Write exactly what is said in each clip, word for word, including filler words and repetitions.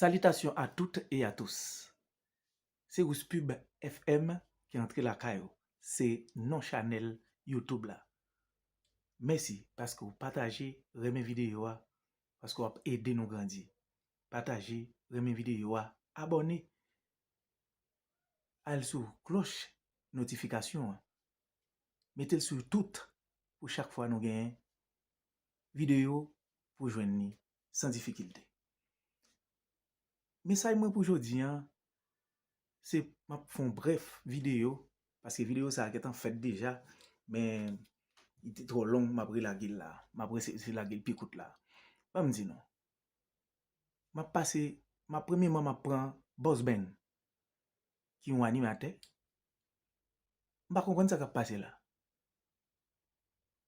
Salutations à toutes et à tous. Se Rouspub F M ki antre lakay ou. Se non chanèl YouTube la. Mèsi paske w pataje, renmen videyo a, paske w ap ede nou grandi. Pataje, renmen videyo a, abòne. Al sou klòch notifikasyon an. Mete l sou tout pou chak fwa nou genyen videyo pou jwenn li san difikilte. Mesaj mwen pou jodi a, se m ap fè yon brèf videyo, paske videyo sa a gentan fèt deja, men li te twò long, m ap relage l la. M ap resi lage l pi kout la. Ban m di nou. M ap pase, m ap premyèman, m ap pran Boss Ben, ki yon animatè. M pa konprann sa k ap pase la.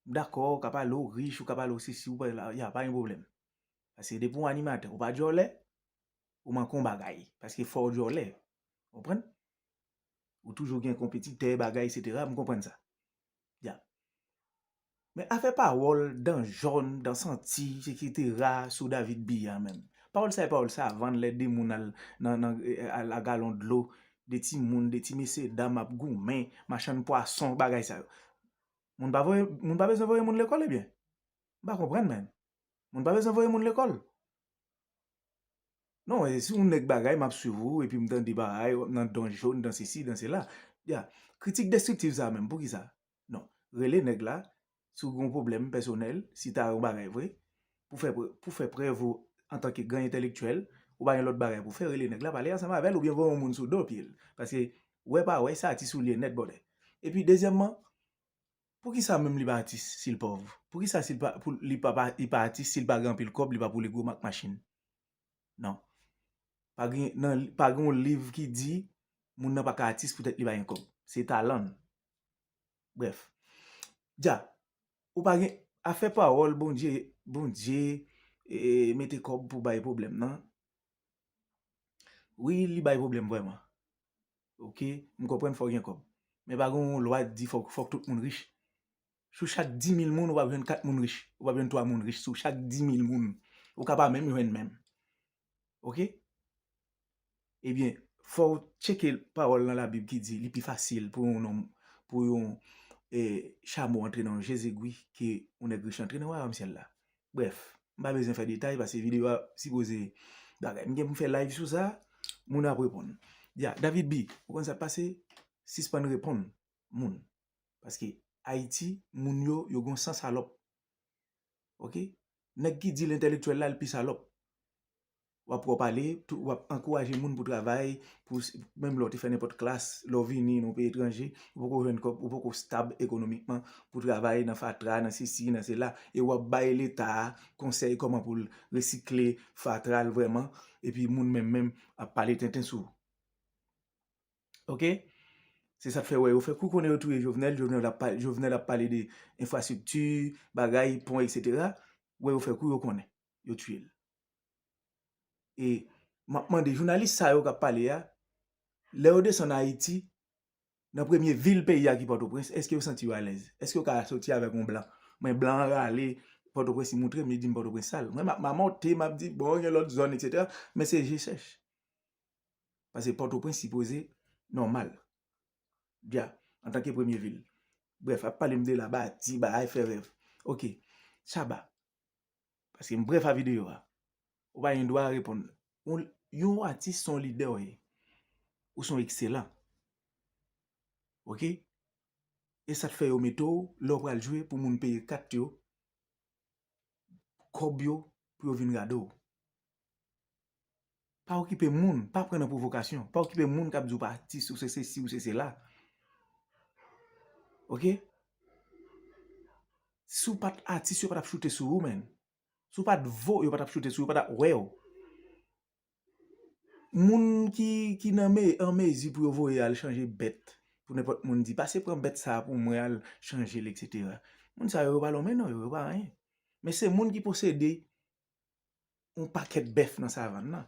M dakò, ou ka pale w rich, ou ka pale w sesi, ou pa la, ya, pa gen pwoblèm. Paske depi w animatè, ou pa djòlè, ou manke yon bagay. Paske fò w djòlè. Konprann? Ou toujou gen konpetitè, bagay, etsetera. M konprann sa. Ya. Men afè pawòl, dan jòn, dan santi, etsetera, sou David B a menm. Pawòl sa e pawòl savann lè de moun al nan, nan, eh, al a galon dlo, de timoun, de ti mesye dam ap goumen, machann pwason, bagay sa yo. Moun pa voye, moun pa bezwen voye moun lekòl, ebyen. M pa konprann, menm. Moun pa bezwen voye moun lekòl. Non, e si yon nèg bagay, m ap swiv ou, epi m tande bagay, w ap nan don jòn, dan sesi, dan sela. Ya, kritik destriktif sa menm, poukisa? Non, rele nèg la, si w gen yon pwoblèm pèsonèl, si ta yon bagay vre, pou fè pre-, pou fè prèv ou antanke gran entèlektyèl, ou pa gen lòt bagay pou fè, rele nèg la, pale ansanm avè l, oubyen voye yon moun sou do pye l. Paske, wè pa wè, se atis ou li ye nèt, brother. Epi, dezyèmman, poukisa menm li pa atis si l pòv? Poukisa si l pa, pou, li pa, pa, li pa atis si l pa gen anpil kòb, li pa poule gwo mak machin? Non. Pa gen, nan, pa gen yon liv ki di moun nan pa ka atis poutèt li pa gen kòb. Se talan l. Brèf. Dja, ou pa gen, afè pawòl, Bondye, Bondye, e, mete kòb pou bay pwoblèm nan. Wi, li bay pwoblèm vrèman. Oke, m konprann fò w gen kòb. Men pa gen yon lwa ki di fòk, fòk tout moun rich. Sou chak di mil moun, ou p ap jwenn kat moun rich. Ou p ap jwenn twa moun rich sou chak di mil moun. Ou ka pa menm jwenn menm. Oke? Ebyen, fò w tcheke pawòl nan Labib ki di li pi fasil pou yon nonm, pou yon, e, chamo antre nan yon je zegwi ke yon nèg rich antre nan wayòm syèl la. Brèf, m pa bezwen fè detay paske videyo a sipoze bagay. M gen pou m fè live sou sa, moun ap reponn. Ya, David B, ou konn sa k pase? Sispann reponn moun. Paske Ayiti, moun yo, yo gon san salòp. Oke? Nèg ki di l entèlektyèl la, l pi salòp. W ap wè w pale, tou, w ap ankouraje moun pou travay, pou s-, menm lè w te fè nenpòt klas, lè w vini nan yon peyi etranje, ou poko jwenn kòb, ou poko stab ekonomikman pou travay nan fatra, nan sesi, nan sela, e w ap bay Leta a konsèy kòman pou l resikle fatra l vrèman, epi moun menm menm ap pale tenten sou ou. Oke? Se sa k fè, wè, yo fè kou konnen yo touye Jovenel, Jovenel ap pa-, Jovenel ap pale de enfrastrikti, bagay, pon, etsetera. Wè, yo fè kou yo konnen yo touye l. E m ap mande jounalis sa yo k ap pale a, lè yo desann Ayiti, nan premye vil peyi a ki Pòtoprens, èske yo santi yo alèz? Èske yo ka soti avèk yon blan? Men blan an rale Pòtoprens, li moutre m, li di m Pòtoprens sal. Mwen, m ap mamòte, m ap di, bon, gen lòt zòn, etsetera. Men se je chèch. Paske Pòtoprens sipoze nòmal. Dja, antanke premye vil. Brèf, ap pale m de Labati, bagay, fè rèv. Oke. Shabba. Paske m brèf a videyo a. Ou pa gen dwa reponn. Yon, yon atis se yon lidè w ye. Ou se yon ekselan. Oke? E sa k fè yo mete w lè w pral jwe pou moun peye kat yo, kòb yo, pou yo vin gade w. Pa okipe moun, pa pran nan pwovokasyon. Pa okipe moun k ap di w pa atis, ou se sesi, ou se sela. Oke? Si w pa t atis, yo pa t ap choute sou ou, menm. Si w pa t vo, yo pa t ap choute sou ou, yo pa t ap wè w. Moun ki, ki nan me-, an mezi pou yo voye al chanje bèt, pou nenpòt moun di, pase pran bèt sa a pou mwen, al chanje l, etsetera. Moun sa yo, yo pa lonmen non, yo, yo pa anyen. Men se moun ki posede yon pakèt bèf nan savann nan,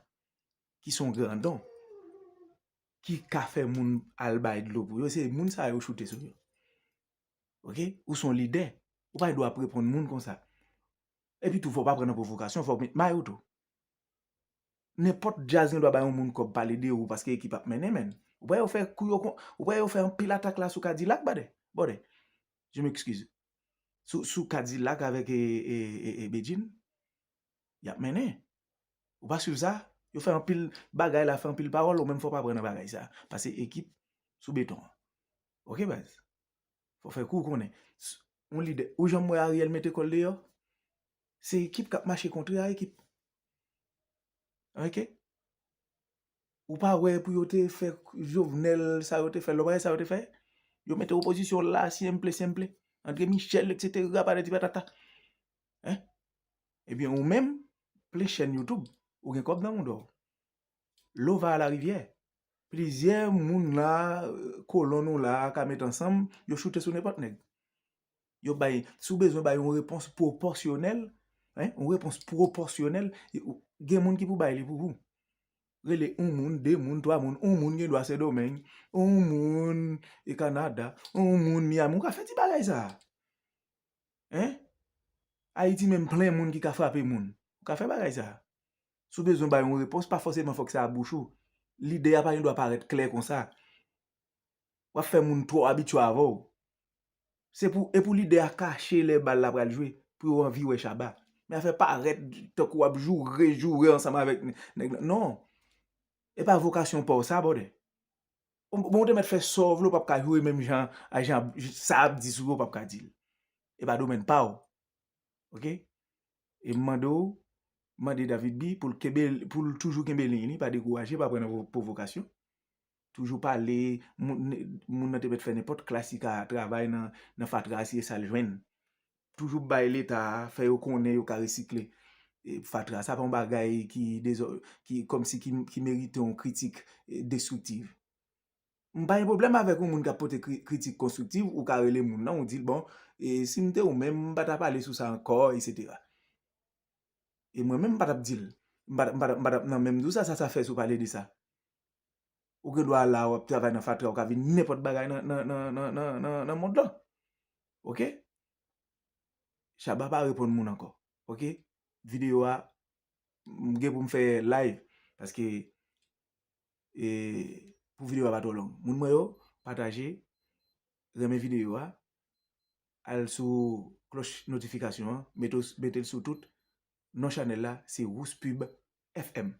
ki se yon grandon, ki ka fè moun al bay dlo pou yo, se moun sa yo choute sou yo. Oke? Ou se yon lidè. Ou pa gen dwa ap reponn moun konsa. Epi tou, fò w pa pran nan pwovokasyon, fò w met may ou tou. Nenpòt djaz gen dwa bay yon moun kòb pale de ou paske ekip ap mennen, menn. Ou pa yo fè kou yo kon, ou pa yo fè anpil atak la sou Kadilak, badè. Bòdè. Je m'excuse. Sou, sou Kadilak avèk e, e, e, e Bedjine. Y ap mennen. Ou pa swiv sa? Yo fè anpil bagay la, fè anpil pawòl, ou menm fò pa pran nan bagay sa. Pase ekip sou beton an. Ok, baz? Fò fè kou konnen. S- Yon lidè. Ou janm wè Ariel mete kòl deyò? Se ekip k ap mache kontre a ekip. Ok? Ou pa wè pou yo te fè Jovenel, sa yo te fè, lòbay sa yo te fè? Yo mete opozisyon la, senple, senple. André Michel, et cetera, patati patata. Hein? Ebyen, ou menm, plen chèn YouTube, ou gen kòb nan mouda w. Lova a Larivyè. Plizyè moun la, kolonn ou la, ka met ansanm, yo choute sou nenpòt nèg. Yo bay, si w bezwen bay yon repons pwopòsyonèl, hein, yon repons pwopòsyonèl, gen moun ki pou bay li pou ou. Rele yon moun, de moun, twa moun, yon moun gen dwa Sendomeng, yon moun e Kanada, yon moun Miami, ou ka fè ti bagay sa. Hein? Ayiti menm plen moun ki ka frape moun. Ou ka fè bagay sa. Si w bezwen bay yon repons, pa fòseman fòk se a bouch ou. Lide a pa gen dwa parèt klè konsa. W ap fè moun twò abitye avè w. Se pou, e pou lide a kache lè bal la pral jwe, pou yo anvi wè Shabba. Men afè parèt tankou w ap joure, joure ansanm avèk nèg la. Non. E pa vokasyon pa w sa, bòdè. Bon, ou te mèt fè sa w vle, w p ap ka joure menm jan a jan sa ap di sou yo, w p ap ka di l. E pa domèn pa w. Ok? E m mande w, mande David B pou l kenbe, pou l toujou kenbe liy li, pa dekouraje, pa pran nan pwo- pwovokasyon. Toujou pale, moun, moun nan te mèt fè nenpòt klasik a travay nan, nan fatra a, si e sa l jwenn. Toujou bay Leta, fè yo konnen yo ka resikle. E fatra, sa pa yon bagay ki dezò, ki, kòmsi ki, ki merite yon kritik, e, destriktiv. M pa gen pwoblèm avèk yon moun k ap pote kri- kritik konstriktiv, ou ka rele moun nan, ou di l, bon, e, si m te ou menm, m pa t ap pale sou sa ankò, et cetera. E mwen menm, m pa t ap di l. M pa t- m pa t- m pa t ap nan menm di w sa, sa, sa fè si w pale de sa. Ou gen dwa la, w ap travay nan fatra, ou ka vin nenpòt bagay nan, nan, nan, nan, nan, nan, nan mond lan. Ok? Shabba pa reponn moun ankò. Ok? Videyo a, m gen pou m fè live. Paske, e, pou videyo a pa twò long. Moun mwen yo, pataje, renmen videyo a, al sou klòch notifikasyon an, mete, mete l sou tout. Non chanèl la, se Rouspub F M.